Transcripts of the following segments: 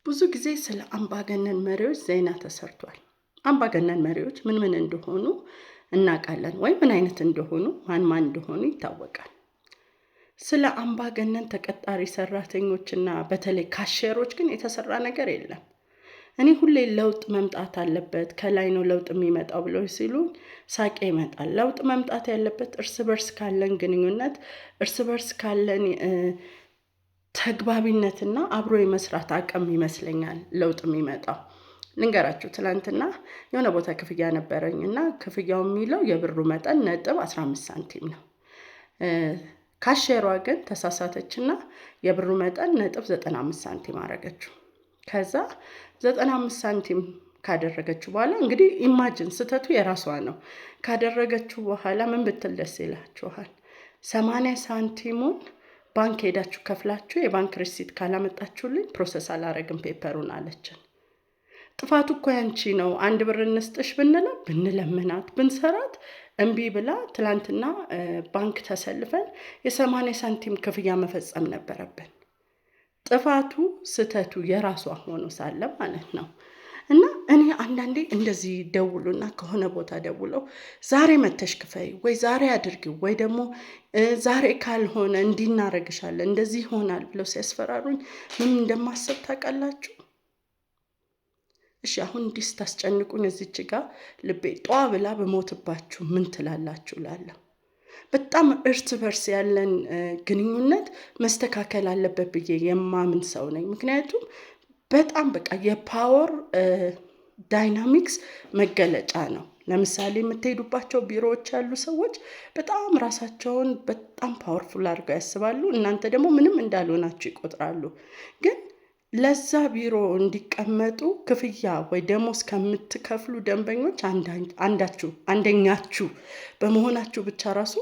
ብዙ ጊዜ ስለ አምባገነን መሪዎች ዜና ተሰርቷል። አምባገነን መሪዎች ምን ምን እንደሆኑ እናውቃለን፣ ወይም ምን አይነት እንደሆኑ፣ ማን ማን እንደሆኑ ይታወቃል። ስለ አምባገነን ተቀጣሪ ሰራተኞችና በተለይ cashier ኦች ግን የተሰራ ነገር የለም። እኔ ሁሌ ለውጥ መምጣት አለበት፣ ከላይ ነው ለውጥ የሚመጣው ብለው ሲሉ ሳቄ ይመጣል። ለውጥ መምጣት ያለበት እርስ በርስ ካለን ግንኙነት፣ እርስ በርስ ካለን ተግባቢነትና አብሮ የመስራት አቅም ይመስለኛል ለውጥ የሚመጣው። ልንገራችሁ፣ ትላንትና የሆነ ቦታ ክፍያ ነበረኝ እና ክፍያው የሚለው የብሩ መጠን 0.15 ሳንቲም ነው። Cashier ዋ ግን ተሳሳተችና የብሩ መጠን 0.95 ሳንቲም አረገችው። ከዛ 95 ሳንቲም ካደረገችው በኋላ፣ እንግዲህ imagine፣ ስህተቱ የራሷ ነው። ካደረገችው በኋላ ምን ብትል ደስ ይላችኋል? 80 ሳንቲሙን ባንክ ሄዳችሁ ከፍላችሁ የባንክ receipt ካላመጣችሁልኝ process አላረግም paper ኡን አለችን። ጥፋቱ እኮ ያንቺ ነው። 1 ብር እንስጥሽ ብንላ፣ ብንለምናት፣ ብንሰራት እምቢ ብላ ትላንትና ባንክ ተሰልፈን የ80 ሳንቲም ክፍያ መፈጸም ነበረብን። ጥፋቱ ስህተቱ የራሷ ሆኖ ሳለ ማለት ነው። እና እኔ አንዳንዴ እንደዚህ ደውሉና ከሆነ ቦታ ደውለው ዛሬ መተሽ ክፈይ ወይ ዛሬ አድርጊው ወይ ደግሞ ዛሬ ካልሆነ እንዲህ እናረግሻለን፣ እንደዚህ ይሆናል ብለው ሲያስፈራሩኝ ምን እንደማስብ ታውቃላችሁ? እሺ፣ አሁን እንዲህ ስታስጨንቁኝ እዚች ጋ ልቤ ጧ ብላ ብሞትባችሁ ምን ትላላችሁ እላለሁ። በጣም እርስ በርስ ያለን ግንኙነት መስተካከል አለበት ብዬ የማምን ሰው ነኝ። ምክንያቱም በጣም በቃ የ power dynamics መገለጫ ነው። ለምሳሌ የምትሄዱባቸው ቢሮዎች ያሉ ሰዎች በጣም ራሳቸውን በጣም powerful አድርገው ያስባሉ። እናንተ ደግሞ ምንም እንዳልሆናችሁ ይቆጥራሉ። ግን ለዛ ቢሮ እንዲቀመጡ ክፍያ ወይ ደሞዝ ከምትከፍሉ ደንበኞች አንዳችሁ፣ አንደኛችሁ በመሆናችሁ ብቻ ራሱ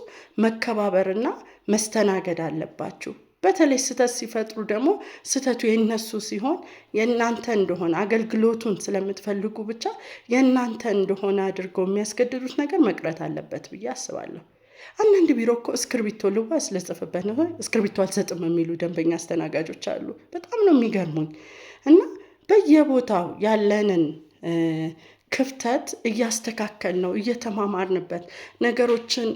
መከባበርና መስተናገድ አለባችሁ። በተለይ ስህተት ሲፈጥሩ ደግሞ ስህተቱ የነሱ ሲሆን የእናንተ እንደሆነ፣ አገልግሎቱን ስለምትፈልጉ ብቻ የእናንተ እንደሆነ አድርገው የሚያስገድዱት ነገር መቅረት አለበት ብዬ አስባለሁ። አንዳንድ ቢሮ እኮ እስክርቢቶ ልዋስ፣ ልጽፍበት ነው፣ እስክርቢቶ አልሰጥም የሚሉ ደንበኛ አስተናጋጆች አሉ። በጣም ነው የሚገርሙኝ። እና በየቦታው ያለንን ክፍተት እያስተካከልን ነው፣ እየተማማርንበት፣ ነገሮችን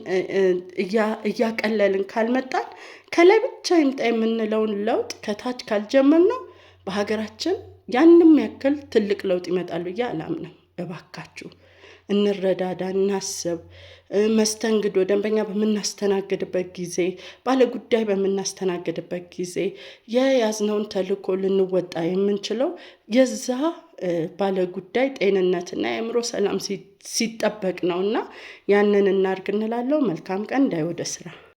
እያቀለልን ካልመጣን፣ ከላይ ብቻ ይምጣ የምንለውን ለውጥ ከታች ካልጀመርነው በሀገራችን ያንም ያክል ትልቅ ለውጥ ይመጣል ብዬ አላምንም። እባካችሁ እንረዳዳ፣ እናስብ። መስተንግዶ፣ ደንበኛ በምናስተናግድበት ጊዜ፣ ባለጉዳይ በምናስተናግድበት ጊዜ የያዝነውን ተልዕኮ ልንወጣ የምንችለው የዛ ባለጉዳይ ጤንነትና የአእምሮ ሰላም ሲጠበቅ ነው እና ያንን እናድርግ እንላለው። መልካም ቀን። እንዳይ ወደ ስራ።